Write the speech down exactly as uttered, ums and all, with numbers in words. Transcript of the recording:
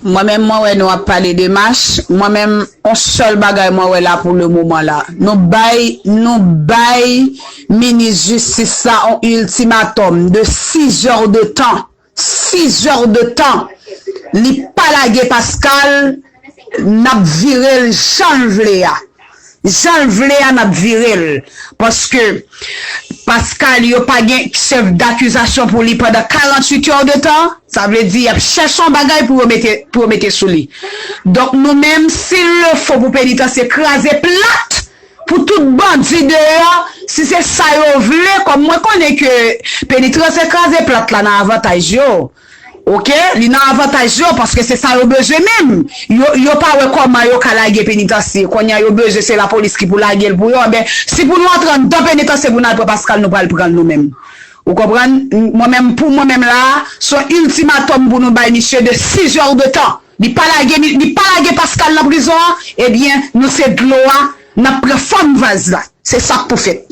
Mwen menm, mwen wè nou ap pale de mach. Mwen menm, on sèl bagay mwen wè la pou le moman la. Nou bay, nou bay minis jistis la on iltimatòm de sis zè de tan. Sis zè de tan. Li pa lage Pascal, n ap vire l jan l vle a. Jan l vle a, n ap vire l. Paske Pascal, yo pa gen chèf dakizasyon pou li pandan karanntuit è de tan. Sa vle di, y ap chèche yon bagay pou yo mete, pou yo mete sou li. Donk, nou menm, si l le fo pou penitansye kraze plat, pou tout bandi deyò, si se sa yo vle, kòm mwen konnen ke penitansye kraze plat la nan avantaj yo. Oke, li nan avantaj yo, paske se sa yo bezwen menm. Yo, yo pa wè kòman yo ka lage penitansye. Kounye a yo bezwen se lapolis ki pou lage l pou yo. Enben, si pou nou antre anndan penitansye pou n al pran Pascal, nou pral pran l nou menm. Ou konprann? Mwen menm, pou mwen menm la, se yon iltimatòm pou nou bay misye de sis zè de tan. Li pa lage, li pa lage Pascal nan prizon an, ebyen, nou se dlo a, n ap pran fòm vaz la. Se sa k pou fèt.